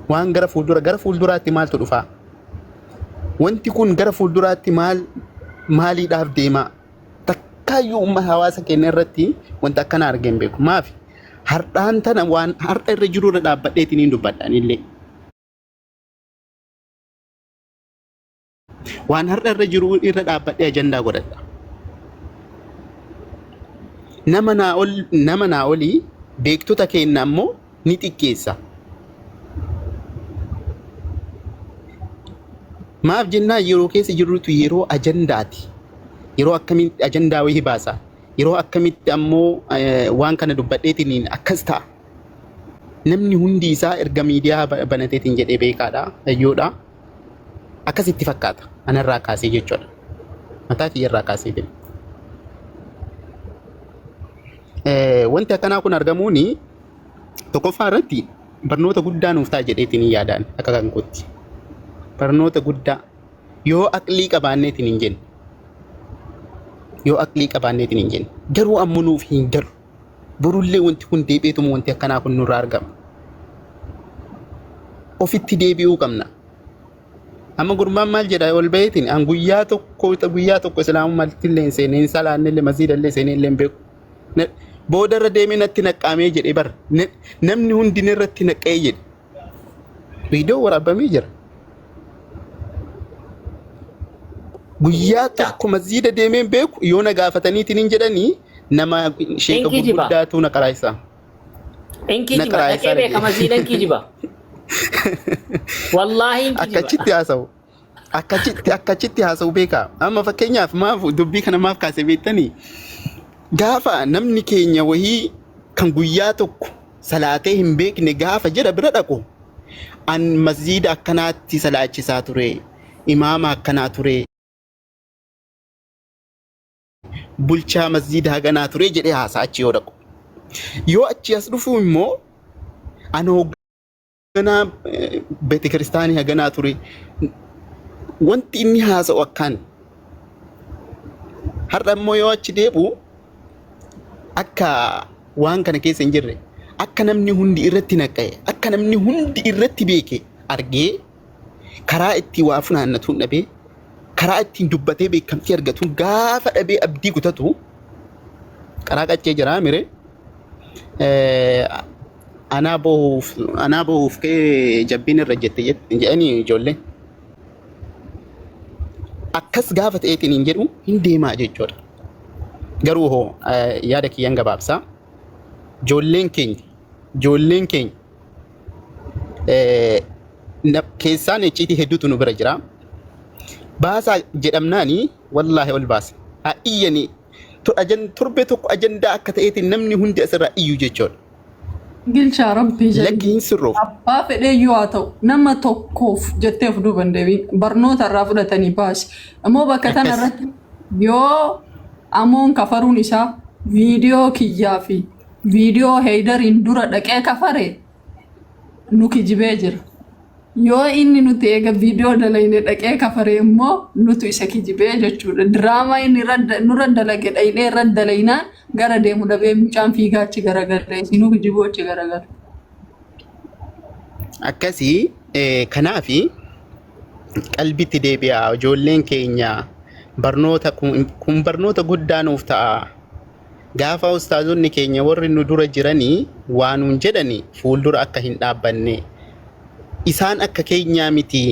Waan gara fuuldura gara fuulduraatti maaltu dhufaa? Wanti kun gara fuulduraatti maal maaliidhaaf deema? Takkaayyuu uummata hawaasa keenya irratti wanta akkana argee hin beeku. Maafi har'aan tana waan har'a irra jiru irra dhaabbadheetiin hin dubbadha anillee. Waan har'a irra jiru irra dhaabbadhee ajandaa godhadha. Nama naa olii beektota keenya ammoo ni xiqqeessa. Maaf jennaan yeroo keessa jirrutu yeroo ajandaati. Yeroo akkamitti ajandaa wayii baasa. Yeroo akkamitti ammoo waan kana dubbadheetiin akkas ta'a. Namni hundi isaa erga miidiyaa banateetiin jedhee beekaadha. Hayyoodha. Akkasitti fakkaata. Anarraa kaasee jechuudha. Mataa kiyyarraa kaasee jedhe. Wanti akkanaa kun argamuuni tokkoffaa irratti barnoota guddaa nuuf ta'a jedheetiin hin yaadaan akka kan kootti. Barnoota guddaa yoo aqlii qabaanneetiin hin jenne. Yoo aqlii qabaanneetiin hin jenne. Garuu ammoo nuuf hin galu. Borullee wanti kun deebi'eetuma wanti akkanaa kun nurraa argama. Ofitti deebi'uu qabna. Amma gurbaan maal jedha ol baheetiin an guyyaa tokko islaamummaatti illee hin seenne hin salaanne illee masjiida illee seenee illee hin beeku. Booda irra deemee natti naqqaamee jedhe bara. Namni hundi irratti naqqee jedhe. Viidiyoo waraabamee jira. Guyyaa tokko masjiida deemee hin beeku yoo na gaafataniitiin hin jedhanii nama sheeka Hin kijiba. gurguddaatu na qaraayisa. Hin Na kijiba. qaraayisa Dhaqee beeka dhaqee. masjiida hin kijiba. Wallaahi hin kijiba. Akkachitti haasa'u. Akkachitti haasa'u beekaa. Amma fakkeenyaaf maaf dubbii kana maaf kaase beektanii gaafa namni keenya wahii kan guyyaa tokko salaatee hin beekne gaafa jira bira dhaqu an masjiida akkanaatti salaachisaa ture imaama akkanaa ture bulchaa masjiida haganaa ture jedhee haasa'a achi yoo dhaqu. Yoo achi as dhufu immoo an hoogganaa beetikiristaanii haganaa ture wanti inni haasa'u akkaan har'a immoo yoo achi deebi'u akka waan kana keessa hin jirre akka namni hundi irratti naqa'e akka namni hundi irratti beeke argee karaa ittiin waa funaannatuun dhabee karaa ittiin dubbatee beekamtii argatuun gaafa dhabee abdii kutatu karaa qaccee jira mire anaa boohuuf ka'ee jabbiin irra jette jedhanii ijoolleen akkas gaafa ta'eetiin hin jedhu hin deemaa jechuudha. Garuu hoo yaada kiyyan gabaabsaa ijoolleen keenya keessaan icciitii hedduutu nu bira jira. Baasaa jedhamnaani wallaahi ol baasa. Haa iyyanii torbee tokko ajandaa akka ta'eetiin namni hundi asirraa iyyu jechuudha. Gilchaa rabbii jedhi. Lakki hin sirroof. Abbaa fedhee yoo haa ta'u nama tokkoof jettee of duuba hin deebiin barnoota irraa fudhatanii baasi. Immoo bakka tana irratti yoo amoon kafaruun isaa viidiyoo kiyyaa fi viidiyoo Heydariin dura dhaqee kafare nu kijibee jira. Yoo inni nuti eega viidiyoo dalayne dhaqee kafare immoo nutu isa kijibee jechuudha. Diraamaa inni nurra dalage dhaynee irra dalaynaan gara deemu dhabee mucaan fiigaa achi garagalee isinuu kijibuu achi garagala. Akkasii kanaafi qalbitti deebi'a ijoolleen keenya barnoota kun barnoota guddaa nuuf ta'a. Gaafa ustaazonni keenya warri nu dura jiranii waa nuun jedhani fuuldura akka hin dhaabbanne isaan akka keenyaa miti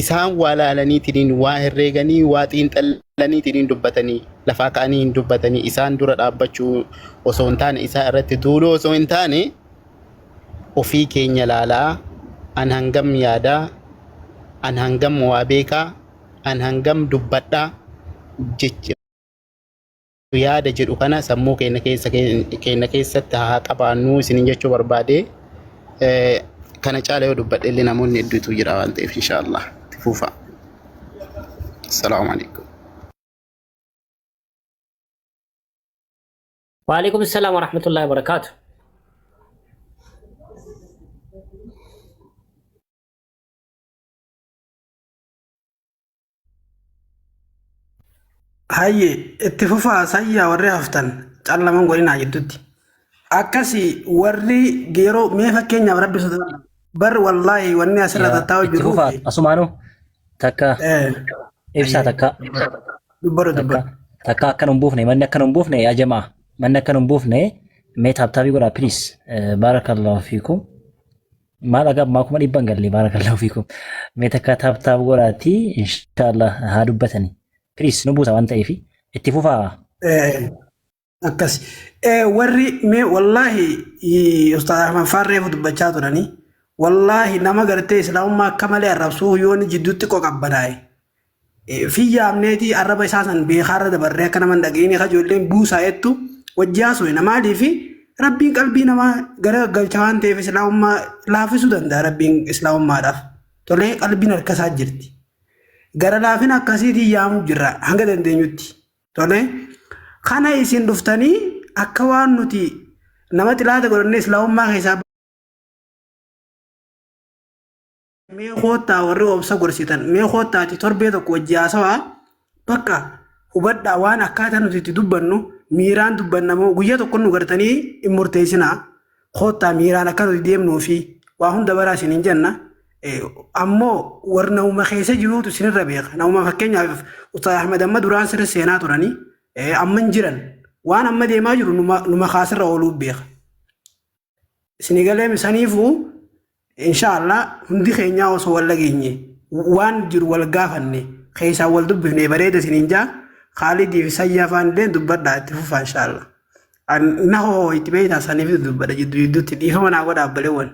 isaan waa laalaniitiin waa herreeganii waa xiinxalaniitiin dubbatanii lafaa ka'anii hin dubbatanii isaan dura dhaabbachuu osoo hin taane isaa irratti duuluu osoo hin taane ofii keenya laalaa an hangam yaadaa an hangam waa beekaa an hangam dubbadhaa jecha yaada jedhu kana sammuu keenya keessatti haa qabaannu isiniin jechuu barbaade. Kana caala yoo dubbadhe illee namoonni hedduutu jira waan ta'eef inshaallah itti fufa. Assalaamu alaikum. Waalaikum salaam warahmatullahi wabarakaatu. Hayyee itti fufaa sayyaa warri haftan callaman godhinaa jidduutti. Akkasi warri yeroo mee fakkeenyaaf rabbi sodaadha. Bar wallaahi wanni asirra Yaa tattaa'u itti jiru. fufaa asumaanuu takka ibsaa takka Dubbadhu takka dubbadhu. Takka akka nun buufne manni akka nun buufne yaa jamaa manni akka nun buufne mee tap tapii godhaa please. Baarakallahu fiikum. Maal aga ammaa 100,000 hin galle. Baarakallahu fiikum. Mee takka tap tap godhaati inshaallah haa dubbatani please nu buusa waan ta'eef itti fufaa. Akkas. Warri mee wallaahi Ustaaz Ahmad Faarreefu dubbachaa turanii wallaahi nama gartee islaamummaa akka malee arrabsuu yoo inni jidduutti qoqabbanaa'e. Fiyyaamneeti arraba isaa san beekaarra dabarree akka nama hin dhageenye ijoolleen buusaa jettu wajji haasofna. Maaliif rabbiin qalbii namaa gara galcha waan ta'eef islaamummaa laaffisuu danda'a rabbiin islaamummaadhaaf. Tolee qalbiin harka isaa jirti. Gara laafina akkasiitiin yaamuu jirra hanga dandeenyutti. Tole kana isin dhuftanii akka waan nuti nama xilaata godhannee islaamummaa keessaa mee koottaa warri obsa gorsitan mee koottaati torbee tokko wajji haasawaa bakka hubadhaa waan akkaataa nuti itti dubbannu miiraan dubbannamoo guyyaa tokko nu gartanii hin murteessinaa koottaa miiraan akka nuti deemnuu fi waa hunda baraa isin hin jenna. Ammoo warra namuma keessa jiruutu isinirra beeka. Namuma fakkeenyaaf Ustaaz Ahmed amma duraan sirri seenaa turanii amma hin jiran. Waan amma deemaa jiru numa kaasirra ooluu beeka. Isinii galee saniifuu inshaallah hundi keenyaa osoo wal dhageenye waan jiru wal gaafanne Keessaan wal dubbifne bareeda isiniin jaa. Khaalidii fi Sayyaa faan illee dubbadhaa itti fufaa inshaallah. Na hoo itti beektaa saniif dubbadha jidduu jidduutti dhiifama naa godha abbaleewwan.